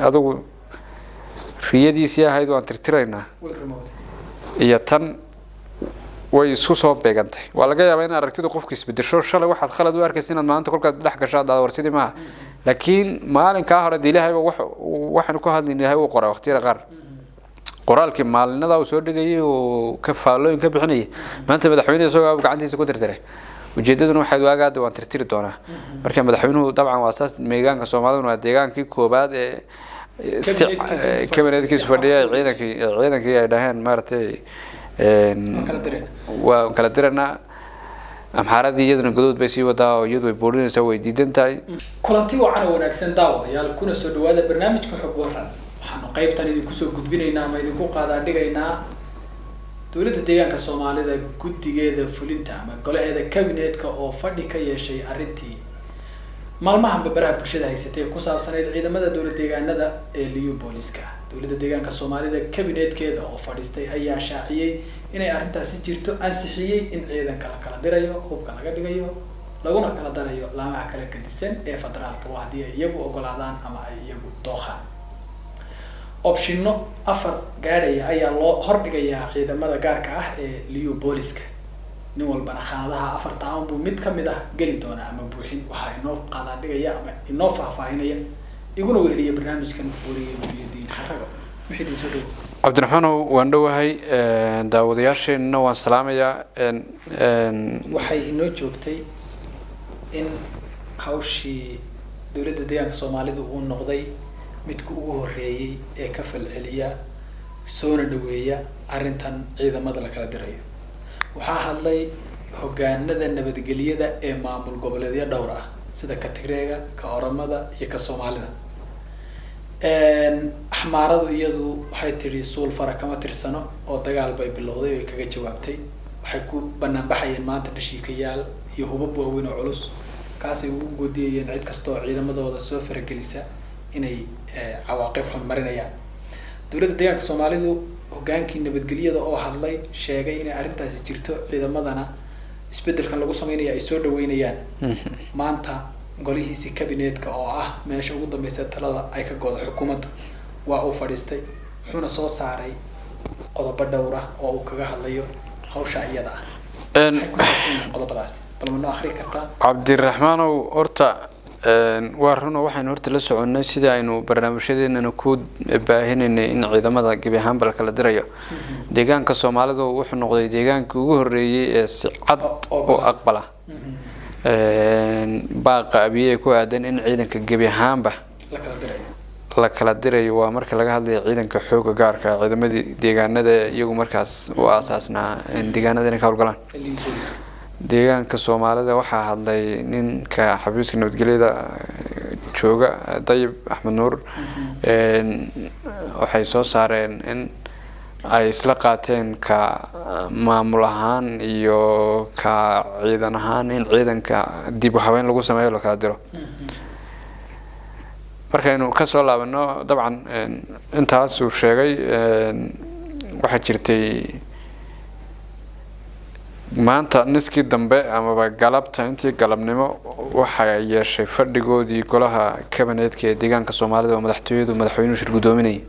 Adigu riyadiisii ahayd waan tirtiraynaa way rumowday iyo tan way isku soo beegantay. Waa laga yaabaa in aragtidu qofka isbedesho. Shalay waxaad khalad u arkaysa inaad maanta kolkaad dhex gasho aad war sidii maaha, laakiin maalinkaa hore de Ilaahayba waxaanu ka hadlayn Ilaahay uu qoray. Waqtiyada qaar qoraalkii maalinada uu soo dhigayay oo ka faallooyin ka bixinayay, maanta madaxweyne isagoo gacantiisa ku tirtiray. Ujeedaduna waxay waagaada waan tirtiri doonaa. Marka madaxweynuhu dabcan waa saas. Deegaanka Soomaaliduna waa deegaankii koobaad ee si kabinetkiisu fadhiya ciidankii ay dhaheen maaragtay waan kala dirayna. Waan kala diranaa. Amxaaradii iyaduna godood bay sii wadaa oo iyadu way boorinaysaa, way diidan tahay. Kulanti wacan oo wanaagsan, daawadayaal, kuna soo dhawaada barnaamijka Xog Waran. Waxaanu qaybtan idinku soo gudbinaynaa ama idinku qaadaa dhigaynaa dowladda deegaanka Soomaalida guddigeeda fulinta ama golaheeda cabinetka oo fadhi ka yeeshay arrintii maalmahanba baraha bulshada haysatay ee ku saabsanayd ciidamada dowlad deegaanada ee Liyu Booliska. Dowladda deegaanka Soomaalida cabinetkeeda oo fadhiistay ayaa shaaciyey inay arrintaasi jirto, ansixiyey in ciidanka la kala dirayo, hubka laga dhigayo, laguna kala darayo laamaha kala gedisan ee federaalka, waa haddii ay iyagu ogolaadaan ama ay iyagu dooqaan. Optionno afar gaadhaya ayaa loo hordhigayaa ciidamada gaarka ah ee Liyu Booliska. Nin walbana khaanadaha afarta an buu mid kamid ah geli doonaa ama buuxin. Waxaa inoo qaadaa dhigaya ama inoo faahfaahinaya, iguna weheliya barnaamijkan, wariye Muxyidiin Xarago. Muxyidiin, soo dhawo. Cabdiraxmaanow, waan dhowahay, daawadayaasheenna waan salaamayaa. Waxay inoo joogtay in hawshii dowladda deegaanka Soomaalidu uu noqday midka ugu horreeyey ee ka falceliya soona dhaweeya arrintan ciidamada la kala dirayo. Waxaa hadlay hogaanada nabadgelyada ee maamul goboleedyo dhowr ah, sida ka Tigreega, ka Oromada iyo ka Soomaalida. Axmaaradu iyadu waxay tidhi suul fara kama tirsano oo dagaal bay bilowday oo ay kaga jawaabtay. Waxay ku banaanbaxayeen maanta dhashiikayaal iyo hubab waaweyn oo culus, kaasay ugu goodiyayeen cid kasta oo ciidamadooda soo faragelisa inay cawaaqib xun marinayaan. Dowladda deegaanka Soomaalidu hogaankii nabadgelyada oo hadlay sheegay inay arrintaasi jirto, ciidamadana isbedelkan lagu sameynaya ay soo dhaweynayaan. Maanta golihiisi cabinetka oo ah meesha ugu dambeysa talada ay ka godo xukuumaddu waa uu fadhiistay, wuxuuna soo saaray qodobo dhowr ah oo uu kaga hadlayo hawsha iyada ah. Maxay ku saabsan yihiin qodobadaasi? Bal ma noo akhri kartaa? Cabdiraxmaanow, horta waa runo. Waxaynu horta la soconnay sidii aynu barnaamijyadeenana ku baahinaynay in ciidamada gebi ahaanba la kala dirayo. Deegaanka Soomaalidu wuxuu noqday deegaankii ugu horreeyey ee si cad u aqbala baaqa Abiye ku aadan in ciidanka gebi ahaanba la kala dirayo. La kala dirayo. Waa marka laga hadlayo ciidanka xooga gaarka, ciidamadii deegaanada iyagu markaas u aasaasnaa deegaanada inay ka howlgalaan. Liyu Booliska. Deegaanka Soomaalida waxaa hadlay ninka xafiiska nabadgelyada jooga, Dayib Axmed Nuur. Waxay soo saareen in ay isla qaateen ka maamul ahaan iyo ka ciidan ahaan in ciidanka dib u habeyn lagu sameeyo, la kala diro. Markaynu kasoo laabano, dabcan intaas uu sheegay, waxaa jirtay maanta niskii dambe amaba galabta, intii galabnimo, waxay yeeshay fadhigoodii golaha cabinetka ee deegaanka Soomaalida oo madaxtooyadu madaxweynuhu shir guddoominayay.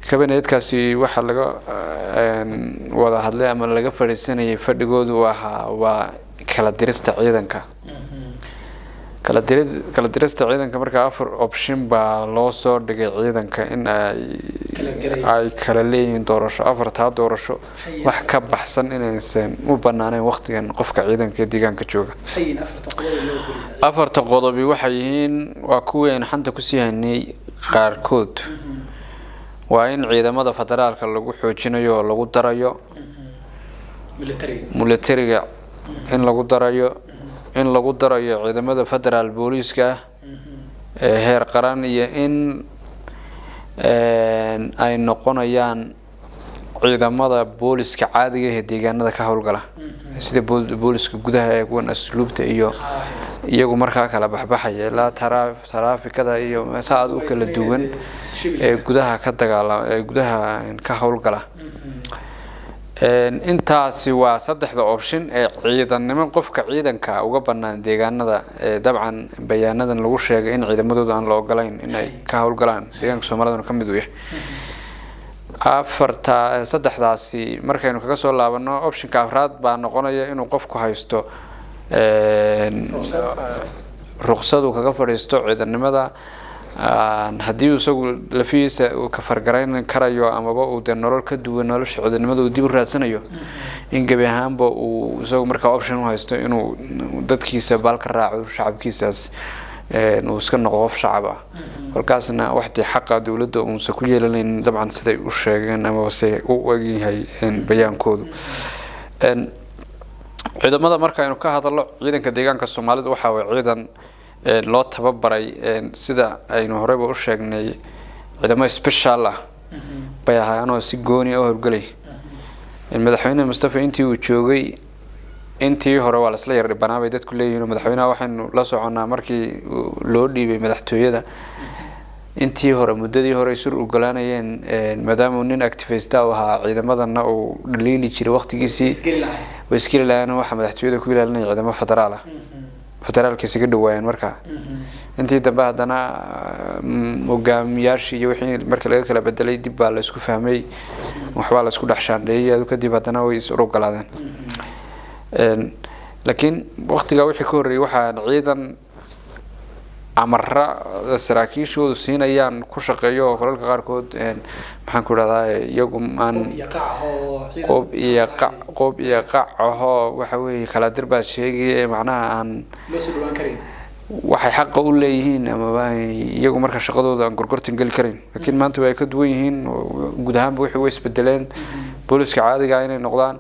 Cabinetkaasi waxaa laga wada hadlay ama laga fadhiisanayay, fadhigoodu ahaa waa kala dirista ciidanka. Kala dirista ciidanka markaa afar option baa loo soo dhigay ciidanka in ay Kala gelaya. ay kala leeyihiin doorasho. Afartaa doorasho Maxay wax ka baxsan inaysan u banaaneyn waqtigan qofka ciidanka ee deegaanka jooga. Maxay yihiin afarta qodob ee loo ogolyahay? Afarta qodobi waxay yihiin waa kuwii aynu xanta kusii haynay qaarkood. Waa in ciidamada federaalka lagu xoojinayo oo lagu darayo. Militariga. Militariga in lagu darayo, in lagu darayo ciidamada federaal booliiska ah ee heer qaran, iyo in ay noqonayaan ciidamada booliska caadiga ah ee deegaanada ka howlgala, sida booliska gudaha ee kuwan asluubta iyo iyagu markaa kala baxbaxaya ilaa taraafikada iyo saad u kala duwan ee gudaha ka dagaalama, ee gudaha ka howlgala. Intaasi waa saddexda option ee ciidannimo qofka ciidanka uga banaan deegaanada. Dabcan bayaanadan lagu sheegay in ciidamadooda aan la ogolayn in ay ka howlgalaan deegaanka Soomaaliduna ka mid uu yahay afarta. Saddexdaasi markaynu kaga soo laabano, optionka afraad baa noqonaya inuu qofku haysto ruqsad uu kaga fadhiisto ciidanimada, haddii uu isagu lafihiisa uu ka fargarayn karayo amaba uu dee nolol ka duwan nolosha ciidanimada uu dib u raadsanayo, in gebi ahaanba uu isagu markaa option u haysto inuu dadkiisa baal ka raaco, shacabkiisaas uu iska noqdo qof shacab ah. Kolkaasna waxdii xaqa dowladda uusan ku yeelanayn, dabcan siday u sheegeen amaba se u egyahay bayaankoodu. Ciidamada markaynu ka hadalno, ciidanka deegaanka Soomaalida waxaa way ciidan loo tababaray, sida aynu horeyba u sheegnay, ciidamo special ah bay ahaayeen oo si gooni u howlgelay. Madaxweyne Mustafa intii uu joogay, intii hore waa lasla yar dhibanaa bay dadku leeyihiin. Oo madaxweynaha waxaynu la soconaa markii loo dhiibay madaxtooyada, intii hore, muddadii hore ay sur ogolaanayeen, maadaama uu nin activist u ahaa, ciidamadana uu dhaliili jiray waqtigiisii, way iskeli lahaayeen. Waxaa madaxtooyada ku ilaalinaya ciidamo federaal ah, federaalka isaga dhawaayeen. Marka intii dambe haddana hogaamiyaashii iyo wixii marka laga kala bedelay, dib baa la isku fahmay, waxbaa la isku dhex shaandheeyay adu, kadib haddana way is urogolaadeen. Laakiin waqtigaa wixii ka horreeyay waxaan ciidan amara saraakiishoodu siinayaan ku shaqeeyo oo kolalka qaarkood, maxaan ku idhahdaa, iyagu aan qob iyo qac, qob iyo qac ahoo waxa weeye kala dir baad sheegay, macnaha aan waxay xaqa u leeyihiin amaba iyagu marka shaqadooda aan gorgortan geli karayn. Laakiin maanta way ka duwan yihiin guud ahaanba, wixii way isbedeleen. Booliska caadiga inay noqdaan,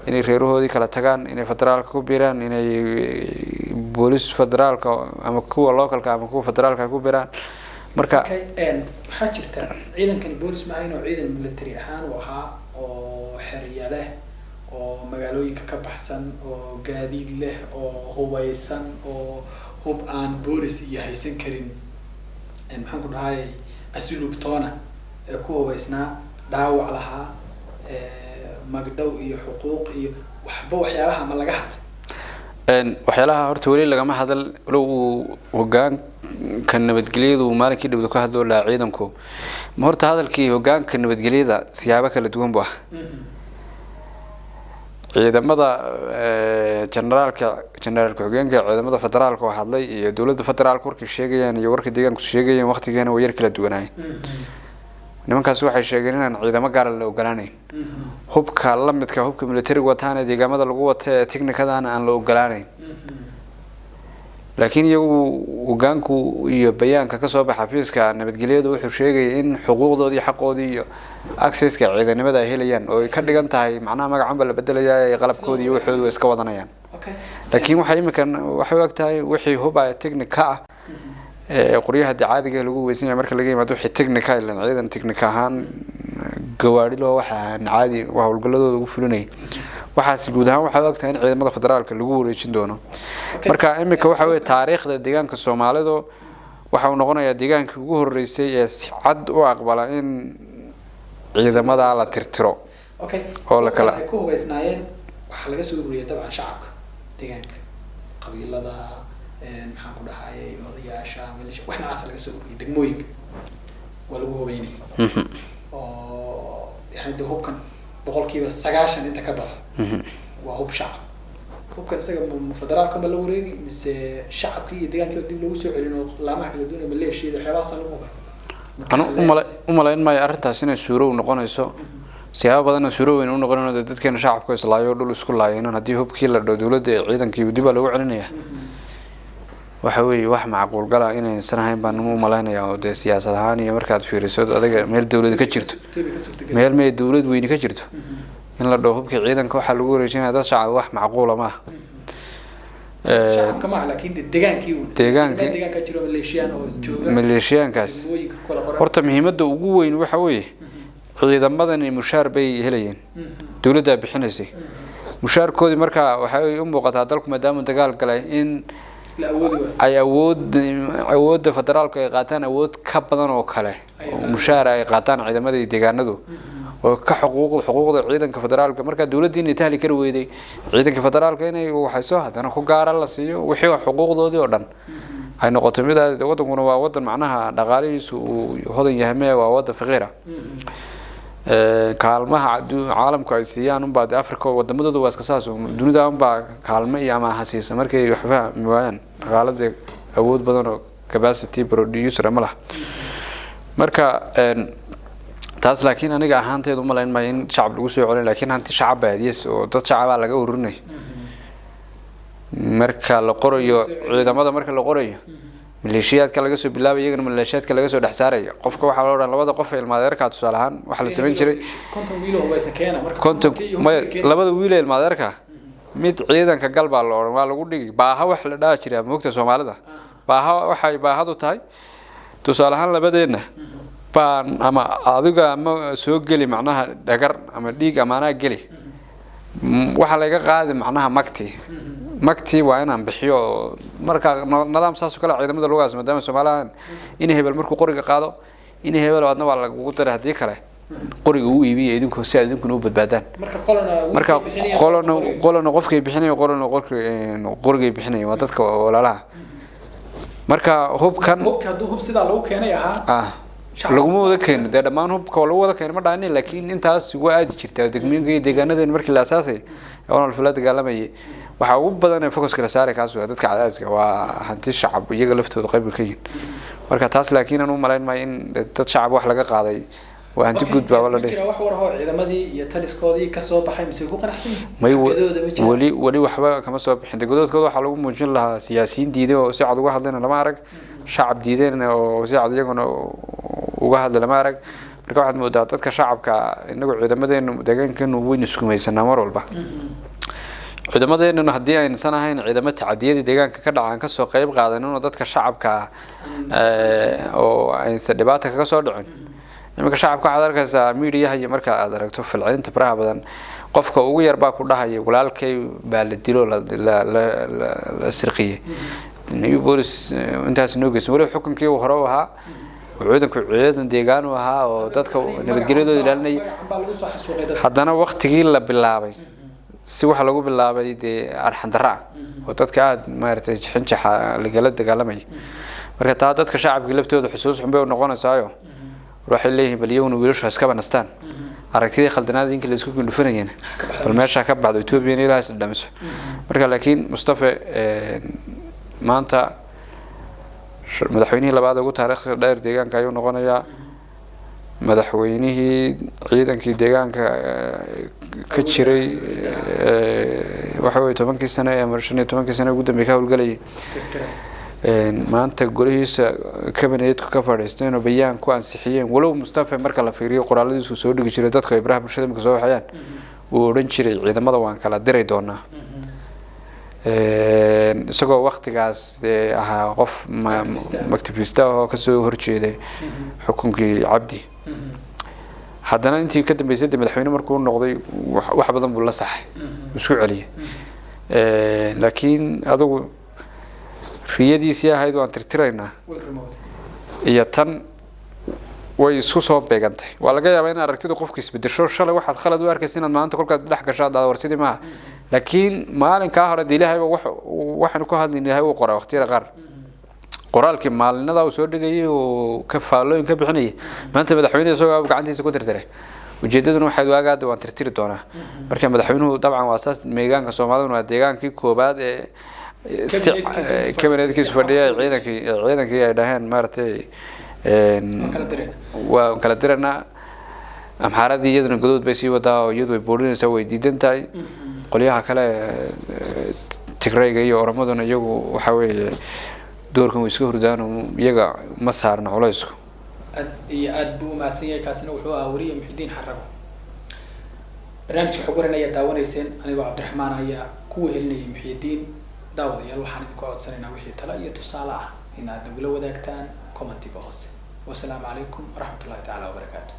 inay reerahoodii kala tagaan, inay federaalka ku biiraan, inay boolis federaalka ama kuwa localka ama kuwa federaalka ku biiraan marka. Waxaa jirta ciidankani boolis maaha, inuu ciidan military ahaan u ahaa oo xerya leh oo magaalooyinka ka baxsan oo gaadiid leh oo hubeysan oo hub aan boolis iyo haysan karin, maxaan ku dhahay, asluubtoona ee ku hubeysnaa, dhaawac lahaa, magdhow iyo xuquuq iyo waxba, waxyaabaha ma laga hadlay? Waxyaalaha horta weli lagama hadal, walow uu hogaanka nabadgelyadu maalinkii dhowda ka hadloo lahaa ciidanku. Horta hadalkii hogaanka nabadgelyada siyaabo kala duwan bu ah. Ciidamada generaalka, generaal ku-xigeenka ciidamada federaalka oo hadlay iyo dowladda federaalka warkay sheegayaan iyo warkay deegaanku sheegayeen waqtigeena way yar kala duwanaayeen. Nimankaas waxay sheegeen inaan ciidamo gaara la ogolaanayn, hubka lamidka hubka militariga wataan ee deegaamada lagu wata ee technicadana aan la ogolaanayn. Laakiin iyagu hogaanku iyo bayaanka kasoo baxa xafiiska nabadgelyadu wuxuu sheegayay in xuquuqdoodii, xaqoodii iyo accesska ciidanimada ay helayaan, oo ay ka dhigan tahay macnaha magacan ba la bedelayaa ee qalabkoodii iyo waxoodu way iska wadanayaan. Laakiin waxay iminkan waxay u eg tahay wixii hubaya technica ah ee qoryaha dee caadiga lagu weysan yahay marka laga yimaado, wixii technica, ilan ciidan technica ahaan gawaadhi loo waxa aan caadi howlgaladooda ugu fulinayay, waxaas guud ahaan waxay u eg tahay in ciidamada federaalka lagu wareejin doono. Marka iminka waxa weye taariikhda deegaanka Soomaalidu waxa uu noqonayaa deegaankii ugu horeysay ee si cad u aqbala in ciidamada la tirtiro oo la kala ay ku hubeysnaayeen. Waxaa laga soo ururiyay dabcan shacabka deegaanka, qabiilada, maxaan ku dhahayay, odayaasha, milisha, wax noocaasa laga soo ururiyay degmooyinka, waa lagu hubeynaya. Oo yani de hubkan 90% inta ka badan waa hub shacab. Hubkan isaga ma federaalka ma la wareegi mise shacabkii iyo deegaankii dib loogu soo celin oo laamaha kala duwan ee maleeshiyada waxyaabahaasa lagu hubay? Anu umalayn maayo arrintaas inay suurow noqonayso. Siyaabo badanna suuro weyn u noqonayo dee dadkeena shacabka islaayo, dhul isku laayeen, haddii hubkii la dho dowladda ee ciidankii dib baa loogu celinaya, waxa weeye wax macquul gala inaysan ahayn baan u malaynaya. Oo dee siyaasad ahaan iyo markaad fiiriso adiga meel dowlad ka jirto, meel may dowlad weyni ka jirto, in la dhaho hubkii ciidanka waxaa lagu wareejinaya dad shacab, wax macquula maaha. Shacabka maaha, laakiin de degaankii uun. Deegaankii. Deegaanka jiro maleeshiyaan oo jooga. Maleeshiyaankaas. Degmooyinka ku kala qoran. Horta muhiimadda ugu weyn waxa weeye ciidamadani mushaar bay helayeen, dowladdaa bixinaysay mushaarkoodii. Marka waxay u muuqataa dalku maadaama dagaal galay in la awoodi waayo ay awood awoodda federaalku ay qaataan awood ka badan oo kale oo mushaar ay qaataan ciidamada iyo deegaanadu. Oo ka xuquuqda ciidanka federaalka. Marka dowladdii inay tahli kari weyday ciidanka federaalka inay waxayso, haddana ku gaara la siiyo wixii xuquuqdoodii oo dhan ay noqoto mid aad. Wadankuna waa wadan macnaha dhaqaalihiisu uu hodan yahay mee, waa wadan faqiir ah. Kaalmaha caalamku ay siiyaan unbaa de Africa wadamadooda waa iska saas, dunida unbaa kaalmo iyo amaaha siisa markay waxba waayaan. Dhaqaalada awood badan oo capacity producer ma laha. Marka taas laakiin aniga ahaanteed umalayn maayo in shacab lagu soo celin, laakiin hanti shacab baadiyes oo dad shacabaa laga ururinay marka la qorayo ciidamada. Marka la qorayo maleeshiyaadka laga soo bilaabay, iyagana maleeshiyaadka laga soo dhex saaraya qofka. Waxaa la odhan labada qof ee ilmaadeerka, tusaale ahaan waxaa la samayn jiray 50 wiil oo hubaysan keena marka. 50 maya, labada wiil ee ilmaadeerka mid ciidanka gal baa la odhan, waa lagu dhigi baaha. Wax la dhaha jiraa moogta Soomaalida baaha. Waxay baahadu tahay, tusaale ahaan, labadeenna baan ama adiga ama soo geli macnaha dhagar ama dhiig ama anaa geli, waxaa laga qaadi macnaha magti. Magtii waa inaan bixiyo. Oo marka nidaam saas oo kale ciidamada lugaas, maadaama Soomaalihan in hebel markuu qoriga qaado, in hebel adna waa lagugu daray, haddii kale qoriga uu iibiya idinku si aad idinkuna u badbaadaan. Marka qolana marka qolana qofkay bixinaya, qolana qorigay bixinaya, waa dadka walaalaha. Marka hubkan hubka hadduu hub sidaa lagu keenay ahaa ah laguma wada keenin dee, dhammaan hubka waa lagu wada keenay ma dhahani, laakiin intaas waa aadi jirtaa. Degmooyinka iyo deegaanadeen markii la asaasay ONLF la dagaalamayay, waxaa ugu badan ee focuska la saaray kaas waa dadka cadaadiska, waa hanti shacab, iyaga laftooda qayb ka yihiin. Marka taas laakiin aan u malayn maayo in dad shacab wax laga qaaday, waa hanti guud baa la Ma dhihi. Jira wax war oo ciidamadii iyo taliskoodii kasoo baxay mise ku qanacsan yihiin? May. Gadooda ma jira? Weli waxba kama soo bixin. De godoodkooda waxaa lagu muujin lahaa siyaasiyiin diiday oo si cad uga hadlayna lama arag, shacab diideen oo si cad iyaguna uga hadlay lama arag. Marka waxaad moodaa dadka shacabka, inagu ciidamadeenu deegaankeenu waynu iskumaysanaa mar walba. Ciidamadeenuna haddii aysan ahayn ciidamo tacadiyadii deegaanka ka dhacaan kasoo qeyb qaadanin oo dadka shacabka oo aysan dhibaata kaga soo dhicin. Iminka shacabka waxaad arkaysaa miidiyaha iyo marka aad aragto falcelinta faraha badan, qofka ugu yar baa ku dhahaya walaalkay baa la dilo, la sirqiyey, new police intaas noo geysan. Weliba xukunkii uu hore u ahaa ciidanku ciidan deegaan u ahaa oo dadka nabadgelyadooda ilaalinayay. Magacan baa lagu soo xasuuqay dadka. Haddana waktigii la bilaabay si waxa lagu bilaabay dee arxan darro ah oo dadka aada maaragtay jixinjaxa lagala dagaalamayay. Marka taa dadka shacabkii laftooda xusuus xun bay u noqonaysaayo, waxay leeyihiin bal iyaguna wiilashu ha iskaba nastaan, aragtidii khaldanaada inkii la isku gundhufanayeen bal meesha ka baxdo, Etoobiyana ilaha is dhamiso. Marka laakiin Mustafe maanta madaxweynihii labaad ugu taariikhda dheer deegaanka ayuu noqonayaa, madaxweynihii ciidankii deegaanka ka jiray waxa weye 10kii sane ama 15kii sane ugu dambeey ka howlgelayay. Tirtiray. Maanta golihiisa kabinetku ka fadhiisteen oo bayaan ku ansixiyeen. Walow Mustafa marka la fiiriyo qoraaladiisu soo dhigi jiray dadka ay baraha bulshada imika soo waxayaan, uu odhan jiray ciidamada waan kala diri doonaa, isagoo waktigaas dee ahaa qof Activist ah. Activist ah oo kasoo horjeeday xukunkii Cabdi. Haddana intii ka dambeysay dee madaxweyne markuu noqday wax badan buu la saxay, isku celiyay. Laakiin adigu riyadiisii ahayd waan tirtiraynaa way rumowday iyo tan way isku soo beegantay. Waa laga yaabaa in aragtidu qofka isbedesho, shalay waxaad khalad u arkaysa inaad maanta kolkaad dhex gasho aad dhahdo war sidii maaha, laakiin maalinkaa hore dee Ilaahayba wax waxaanu ku hadlayn Ilaahay uu qoraa. Waqtiyada qaar qoraalkii maalinada uu soo dhigayay oo ka faallooyin ka bixinayay, maanta madaxweyne isagoo gacantiisa ku tirtiray. Ujeedaduna waxay waagaada waan tirtiri doonaa. Marka madaxweynuhu dabcan waa saas. Deegaanka Soomaaliduna waa deegaankii koobaad ee si Kabinetkiisa kabinetkiisu fadhiya, ciidankii ay dhaheen maaragtay waan kala dirayna. Waa kala diranaa. Amxaaradii iyaduna godood bay sii wadaa oo iyadu way boorinaysaa, way diidan tahay. Qolyaha kale Tigrayga iyo Oromaduna iyagu waxa weeye doorkan way iska hurdaan oo iyaga ma saarna culaysku. Aad iyo aad buu umahadsan yahay. Kaasina wuxuu ahaa wariye Muxidiin Xarago. Barnaamijka Xog Waran ayaa daawanayseen, anigoo Cabdiraxmaan ayaa ku wehelinayay Muxidiin. Daawadayaal, waxaan idinku codsanaynaa wixii talo iyo tusaale ah in aad nagula wadaagtaan commentiga hoose. Wasalaamu calaykum waraxmat ullahi tacaala wabarakaatu.